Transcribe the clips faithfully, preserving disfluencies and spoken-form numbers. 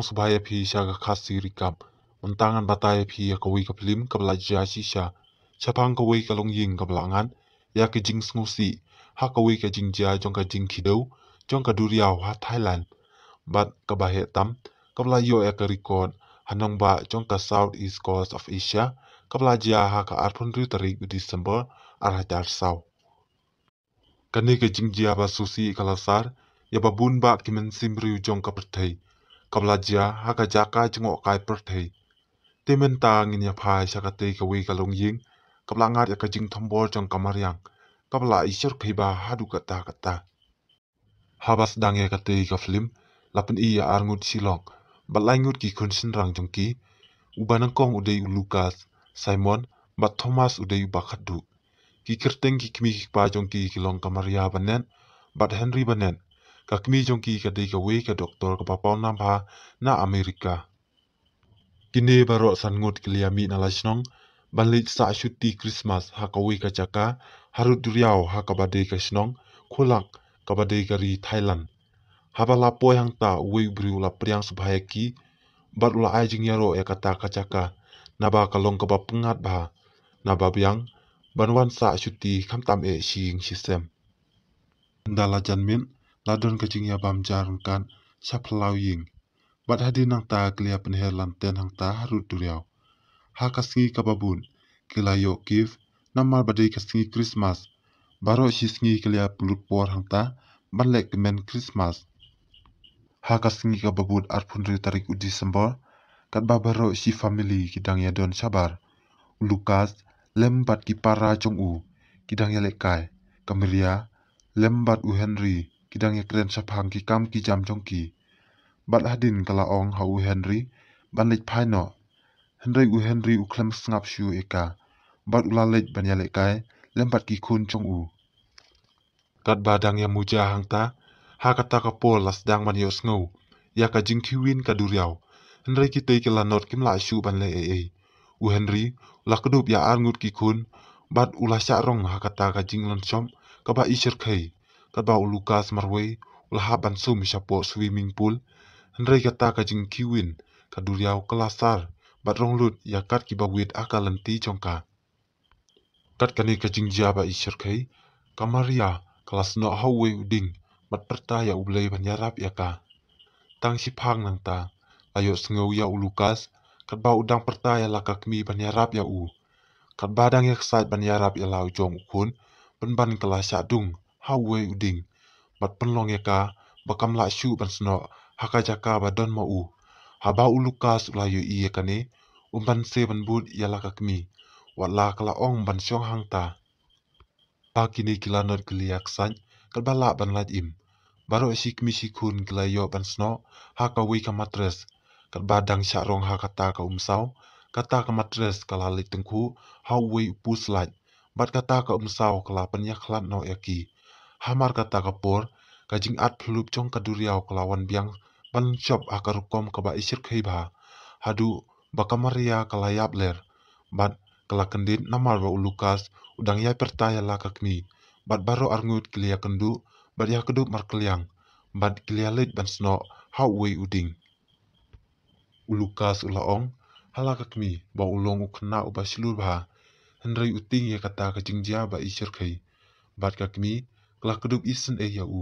Sngewbha ïa phi sha ka Khasi Recap. Mynta ngan batai ïa phi ïa kawei ka film kaba la jia shisha shaphang kawei ka longïing kaba la ngat ïa ka jingsngewsih ha kawei ka jingjia jong ka jingkhiew jong ka duriaw ha Thailand. Bad kaba heh tam, kaba la ïoh ïa ka record ha nongbah jong ka South East Coast of Asia, kaba la jia ha ka arphew hynriew tarik u December ar hajar saw. Kane ka jingjia ba sngewsih ka la sar ïa ba bun bah ki mynsiem briew jong ka pyrthei, kaba la jia ha ka jaka jngohkai pyrthei. Te mynta ngin ïa phai sha katei kawei ka longïing kaba la ngat ïa ka jingthombor jong ka mariang, kaba la ishyrkhei bha haduh katta katta. Haba sdang ïa katei ka film, la pyni ïa arngut shilok bad laingut ki khun shynrang jong ki. Uba nyngkong u dei u Lucas, Simon bad Thomas u dei uba khatduh. Ki kyrteng ki kmie ki kpa jong ki ki long ka Maria Bennett bad Henry Bennett. Ka kmie jong ki ka dei kawei ka doktor kaba pawnam bha na Amerika. Kine baroh san ngut ki la ïa mih na la shnong ban leit sah shuti Krismas ha kawei ka jaka harud duriaw ha kaba dei ka shnong Khulak kaba dei ka ri Thailand. Haba la poi hangta, uwei u briew u la pdiang sngewbha ïa ki bad u la ai jingïaroh ïa kata ka jaka, naba ka long kaba pyngngad bha, naba biang ban wan sah shuti khamtam eh shi ïing shi sem. Ynda la jan miet, la don ka jingïabam ja ryngkat sha phyllaw ïing. Bad hadien nangta ki la ïa pynher lyndet hangta harud duriaw. Ha ka sngi kaba bud ki la ïoh gift namar ba dei ka sngi Krismas. Baroh shi sngi ki la ïa pynlut por hangta ban leh kmen Krismas. Ha ka sngi kaba bud arphew hynriew tarik u December, katba baroh shi family ki dang ïa don shabar, u Lucas lem bad ki para jong u ki dang ïa lehkai. Ka Maria lem bad u Henry ki dang ïa kren shaphang ki kam ki jam jong ki. Bad hadien ka la ong ha u Henry ban leit phai noh. Hynrei u Henry u khlem sngap shuh ïa ka bad u la leit ban ïa lehkai lem bad ki khun jong u. Katba dang ïa muja hangta, ha kata ka por la sdang ban ïohsngew ïa ka jingkhiew win ka duriaw. Hynrei kitei ki lanot kim lah shuh ban leh ei ei. U Henry u la kdup ïa arngut ki khun bad u la shah rong ha kata ka jinglynshop kaba ishyrkhei. Katba u Lucas marwei u la hap ban sum shapoh swimming pool. Hynrei kata ka jingkhiew win ka duriaw ka la sar bad rong lut ïa kat kiba wit ha ka lynti jong ka. Kat kane ka jingjia ba ishyrkhei, ka Maria ka la snoh ha uwei u dieng bad pyrta ïa U Blei ban ïarap ïa ka. Tang shiphang nangta, la ïohsngew ïa u Lucas katba u dang pyrta ïa la ka kmie ban ïarap ïa u. Katba dang ïa ksaid ban ïarap ïa la u jong u khun, pynban ka la shah dung ha uwei u dieng bad pynlong ïa ka ba kam lah shuh ban snoh ha ka jaka ba don ma u. Haba u Lucas u la ïohi ïa kane, um banse ban bud ïa la ka kmie, watla ka la ong ban shong hangta. Ba kine ki lanot ki la ïa ksaid katba lah ban lait im. Baroh shi kmie shi khun ki la ïoh ban snoh ha kawei ka matres. Katba dang shah rong ha kata ka umsaw, kata ka matres ka la leit tyngkhuh ha uwei u post light. Bad kata ka umsaw ka la pynïakhlad noh ïa ki. Hamar kata ka por, ka jingat phylluk jong ka duriaw ka la wan biang ban shop ha ka rukom kaba ishyrkhei bha. Haduh ba ka Maria ka la ïap ler bad ka la kyndit namar ba u Lucas u dang ïai pyrta ïa la ka kmie. Bad baroh arngut ki la ïa kynduh bad ïa kdup markylliang bad ki la ïa leit ban snoh ha uwei u dieng. U Lucas u la ong ha la ka kmie ba u long u khynnah uba shlur bha, hynrei u tieng ïa kata ka jingjia ba ishyrkhei. Bad ka kmie ka la kdup isynei ïa u.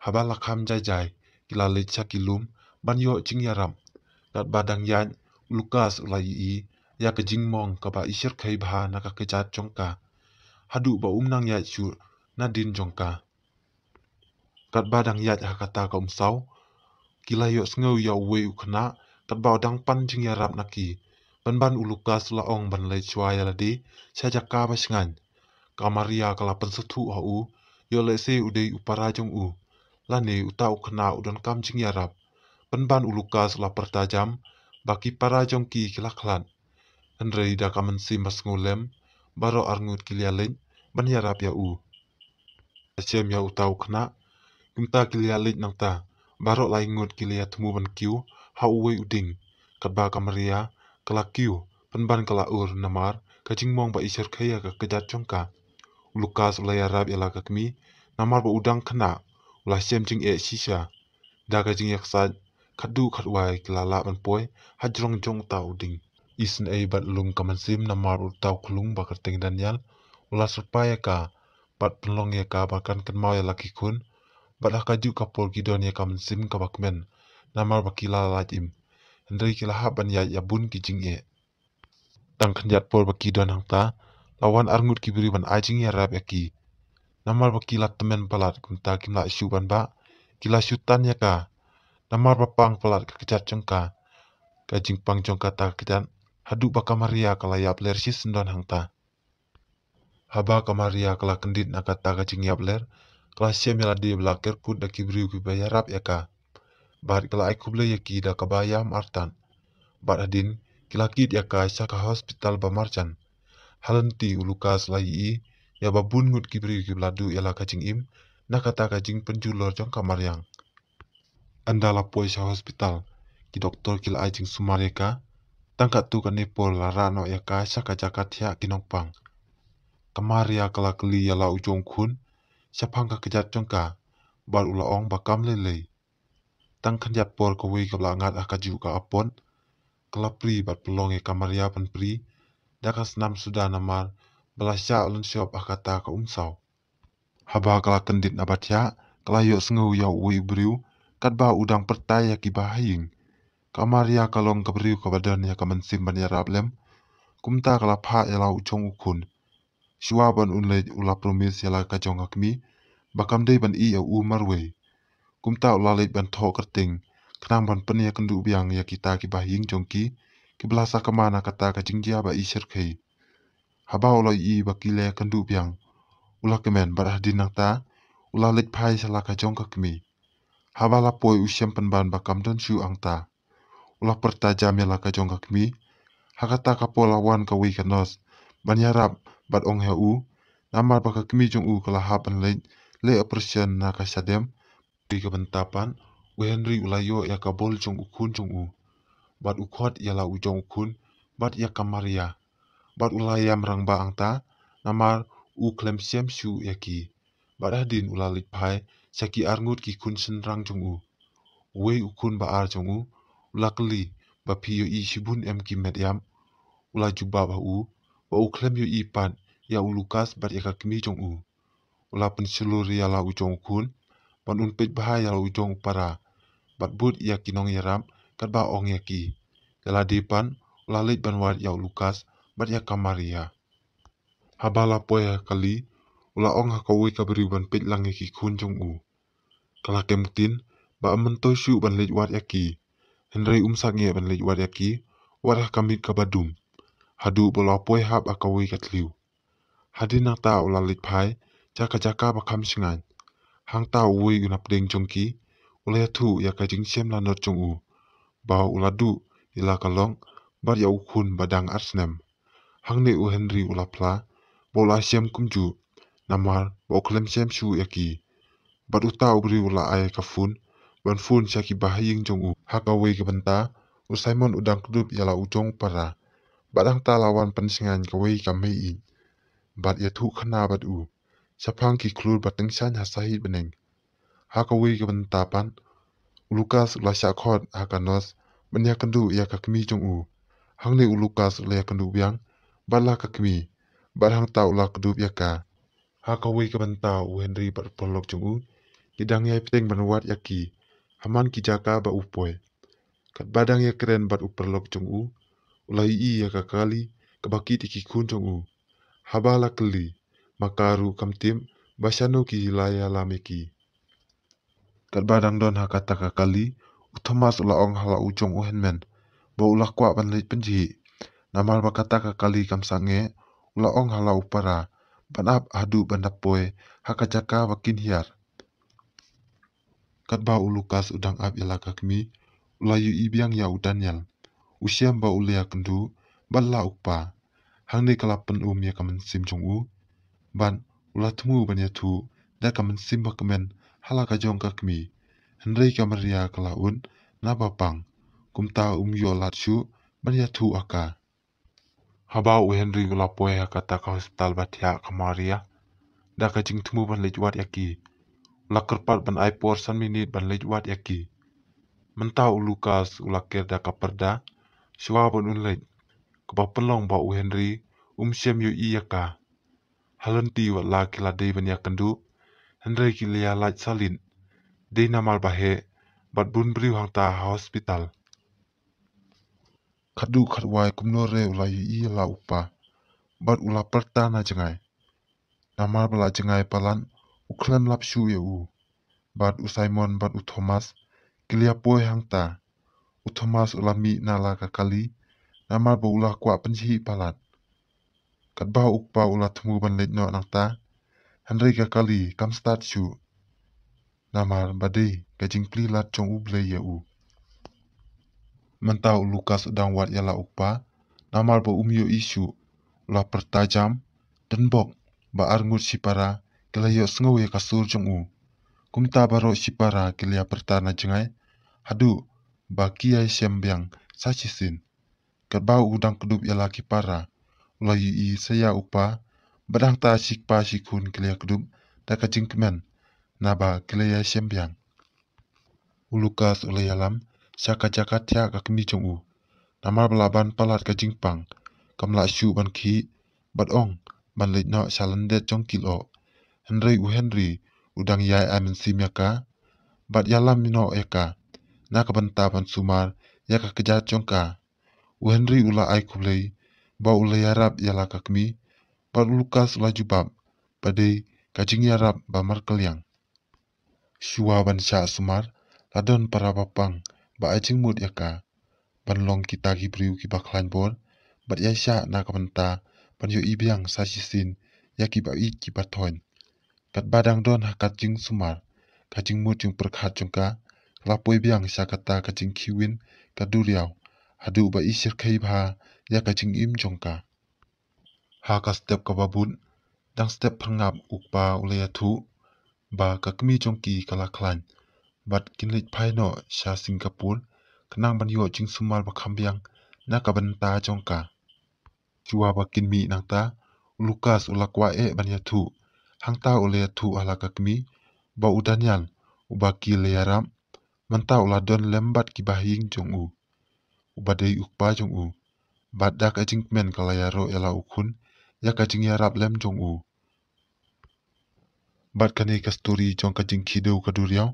Haba la kham jai jai, ki la leit sha ki lum ban ïoh jingïarap. Katba dang ïaid, u Lucas u la ïohi ïa ka jingmong kaba ishyrkhei bha na ka kjat jong ka, haduh ba um nang ïaid shuh nadien jong ka. Katba dang ïaid ha kata ka umsaw, ki la ïohsngew ïa uwei u khynnah katba u dang pan jingïarap na ki. Pynban u Lucas u la ong ban leit shuwa ïa lade sha jaka ba shngaiñ. Ka Maria ka la pynsngewthuh ha u, ïoh lehse u dei u para jong u, lane uta u khynnah u donkam jingïarap. Pynban u Lucas u la pyrta jam ba ki para jong ki ki la khlad. Hynrei da ka mynsiem ba sngewlem, baroh arngut ki la ïa leit ban ïarap ïa u. Shem ïa uta u khynnah, kumta ki la ïa leit nangta, baroh lai ngut ki la ïa thmu ban kiew ha uwei u dieng. Katba ka Maria ka la kiew, pynban ka la ur namar ka jingmong ba ishyrkhei ïa ka kjat jong ka. U Lucas u la ïarap ïa la ka kmie namar ba u dang khynnah, u la shem jingeh shisha. Da ka jingïaksaid, Khatduh khatwai ki la lah ban poi ha jrong jong uta u dieng. Isynei bad lum ka mynsiem namar uta u khyllung ba kyrteng Daniel u la syrpai ïa ka bad pynlong ïa ka ba kan kynmaw ïa la ki khun. Bad ha kajuh ka por ki don ïa ka mynsiem kaba kmen namar ba ki la lait im. Hynrei ki la hap ban ïaid ïa bun ki jingeh. Tang khyndiat por ba ki don hangta la wan arngut ki briew ban ai jingïarap ïa ki. Namar ba ki la tymmen palat kumta kim lah shuh ban bah, ki la shu tan ïa ka. Namar ba pang palat ka kjat jong ka, ka jingpang jong kata ka kjat, haduh ba ka Maria ka la ïap ler shisyndon hangta. Haba ka Maria ka la kyndit na kata ka jingïap ler, ka la shem ïa lade ba la kyrkut da ki briew kiba ïarap ïa ka. Bad ka la ai khublei ïa ki da kaba ïam artat. Bad hadien ki la kit ïa ka sha ka hospital ba marjan. Ha lynti u Lukas la ïohi ïa ba bun ngut ki briew kiba la duh ïa la ka jingim na kata ka jingpynjulor jong ka mariang. Ynda la poi sha hospital, ki doktor ki la ai jingsumar ïa ka. Tang katto katne por la rah noh ïa ka sha ka jaka thiah ki nongpang. Ka Maria ka la kylli ïa la u jong u khun shaphang ka kjat jong ka, bad u la ong ba kam lei lei. Tang khyndiat por kawei kaba la ngat ha kajuh ka apot ka la prie bad pynlong ïa ka Maria ban prie da ka snam suda namar ba la shah lynshop ha kata ka umsaw. Haba ka la kyndit na ba thiah, ka la ïohsngew ïa uwei u briew katba u dang pyrta ïa kiba ha ïing. Ka Maria ka long ka briew kaba don ïa ka mynsiem ban ïarap lem. Kumta ka la phah ïa la u jong u khun. Shuwa ban un leit u la promise ïa la ka jong ka kmie ba kam dei ban ïeh ïa u marwei. Kumta u la leit ban thoh kyrteng khnang ban pynïakynduh biang ïa kita kiba ha ïing jong ki kiba la sakma na kata ka jingjia ba i shyrkhei. Haba u la ïohi ba ki la ïakynduh biang, u la kmen bad hadien nangta u la leit phai sha la ka jong ka kmie. Haba la poi u shem pynban ba kam don shuh hangta. U la pyrta jam ïa la ka jong ka kmie. Ha kata ka por la wan kawei ka nurse ban ïarap bad ong ha u namar ba ka kmie jong u ka la hap ban leit leh operation na ka shadem. Te ka bynta pat u Henry u la ïoh ïa ka bol jong u khun jong u bad u khot ïa la u jong u khun bad ïa ka Maria. Bad u la ïam rangbah hangta namar u khlem shem shuh ïa ki. Bad hadien u la leit phai sha ki arngut ki khun shynrang jong u. Uwei u khun ba ar jong u u la kylli ba phi ïohi shibun em ki met ïap. U la jubab ha u ba u khlem ïohi pat ïa u Lukas bad ïa ka kmie jong u. U la pynshlur ïa la u jong u khun ban un peit bha ïa la u jong u para bad bud ïa ki nongïarap katba ong ïa ki. Ïa lade pat u la leit ban wad ïa u Lukas bad ïa ka Maria. Haba la poi ha kali u la ong ha kawei ka briew ban peit lang ïa ki khun jong u. Ka la kem ktien ba ym myntoi shuh ban leit wad ïa ki. Hynrei um sangeh ban leit wad ïa ki wat ha ka miet kaba dum. Haduh ba u la poi hap ha kawei ka thliew. Hadien nangta u la leit phai sha ka jaka ba kham shngaiñ. Hangta uwei u napdeng jong ki u la ïathuh ïa ka jingshem lanot jong u ba u la duh ïa la ka long bad ïa u khun ba dang ar snem. Hangne u Henry u la phla ba u la shem kumjuh namar ba u khlem shem shuh ïa ki. Bad uta u briew u la ai ka phone ban phone sha kiba ha ïing jong u. Ha kawei ka bynta u Simon u dang kdup ïa la u jong u para. Bad hangta la wan pynshngaiñ kawei ka mei ïing bad ïathuh khana bad u shaphang ki khlur ba tyngshaiñ ha sahit bneng. Ha kawei ka bynta pat u Lukas u la shah khot ha ka nurse ban ïakynduh ïa ka kmie jong u. Hangne u Lukas u la ïakynduh biang bad la ka kmie bad hangta u la kdup ïa ka. Ha kawei ka bynta u Henry bad u paralok jong u ki dang ïai bteng ban wad ïa ki ha man ki jaka ba u poi. Katba dang ïakren bad u paralok jong u u la ïohi ïa ka kali kaba kit ïa ki khun jong u. Haba la kylli ma ka ruh kam tip ba shano ki la ïalam ïa ki. Katba dang don ha kata ka kali u Thomas u la ong ha la u jong u hynmen ba u la kwah ban leit pynjhieh. Namar ba kata ka kali kam sangeh u la ong ha la u para ban ap haduh ban da poi ha ka jaka ba kin hiar. Katba u Lukas u dang ap ïa la ka kmie u la ïohi biang ïa u Daniel. U shem ba u la ïakynduh bad la u kpa. Hangne ka la pynum ïa ka mynsiem jong u bad u la thmu ban ïathuh da ka mynsiem ba kmen ha la ka jong ka kmie. Hynrei ka Maria ka la ud na ba pang kumta um ïoh lad shuh ban ïathuh ha ka. Haba u Henry u la poi ha kata ka hospital ba thiah ka Maria da ka jingthmu ban leit wad ïa ki u la kyrpad ban ai por san minit ban leit wad ïa ki. Mynta u Lukas u la ker da ka pyrda shuwa ban un leit, kaba pynlong ba u Henry um shym ïohi ïa ka. Halynti wat la ki la dei ban ïakynduh, hynrei ki la ïa lait salin. Dei namar ba heh bad bun briew hangta ha hospital. Khatduh khatwai kumno re u la ïohi ïa la u kpa bad u la pyrta na jngai. Namar ba la jngai palat u khlem lap shuh ïa u. Bad u Simon bad u Thomas ki la poi hangta. U Thomas u la mih na la ka kali namar ba u la kwah pynjhieh palat. Katba u kpa u la thmu ban leit noh nangta, hynrei ka kali kam start shuh. Namar ba dei ka jingplie lad jong U Blei ïa u. Mynta u Lukas u dang wad ïa la u kpa namar ba um ïohi shuh. U la pyrta jam, tynbok ba arngut shipara ki la ïohsngew ïa ka sur jong u. Kumta baroh shipara ki la ïa pyrta na jngai haduh ba ki ïa shem biang sa shisien. Katba u dang kdup ïa la ki para u la ïohi sa ïa u kpa bad hangta shi kpa shi khun ki la ïa kdup da ka jingkmen naba ki la ïa shem biang. U Lukas u la ïalam sha ka jaka thiah ka kmie jong u namar ba la ban palat ka jingpang. Kam lah shuh ban khih bad ong ban leit noh sha lyndet jong ki lyoh. Hynrei u Henry u dang ïai ai mynsiem ïa ka bad ïalam noh ïa ka na ka bynta ban sumar ïa ka kjat jong ka. U Henry u la ai khublei ba u la ïarap ïa la ka kmie bad u Lukas u la jubab ba dei ka jingïarap ba markylliang. Shuwa ban shah sumar la don para bapang ba ai jingmut ïa ka ban long kita ki briew kiba khlaiñ bor bad ïaishah na ka bynta ban ïohi biang sa shisien ïa kiba ïeit kiba thoiñ. Katba dang don ha ka jingsumar, ka jingmut jingpyrkhat jong ka ka la poi biang sha kata ka jingkhih win ka duriaw haduh ba i shyrkhei bha ïa ka jingim jong ka. Ha ka step kaba bud, dang step pyrngap u kpa u la ïathuh ba ka kmie jong ki ka la khlaiñ bad kin leit phai noh sha Singapore khnang ban ïoh jingsumar ba kham biang na ka bynta jong ka. Shuwa ba kin mih nangta, u Lukas u la kwah eh ban ïathuh. Hangta u la ïathuh ha la ka kmie ba u Daniel uba ki la ïarap mynta u la don lem bad kiba ha ïing jong u, uba dei u kpa jong u. Bad da ka jingkmen ka la ïaroh ïa la u khun ïa ka jingïarap lem jong u. Bad kane ka story jong ka jingkhih dew ka duriaw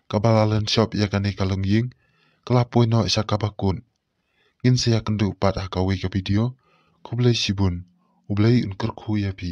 kaba la len shop ïa kane ka longïing ka la poi noh sha kaba kut. Ngin sa ïakynduh pat ha kawei ka video. Khublei shibun. U Blei un kyrkhu ïa phi.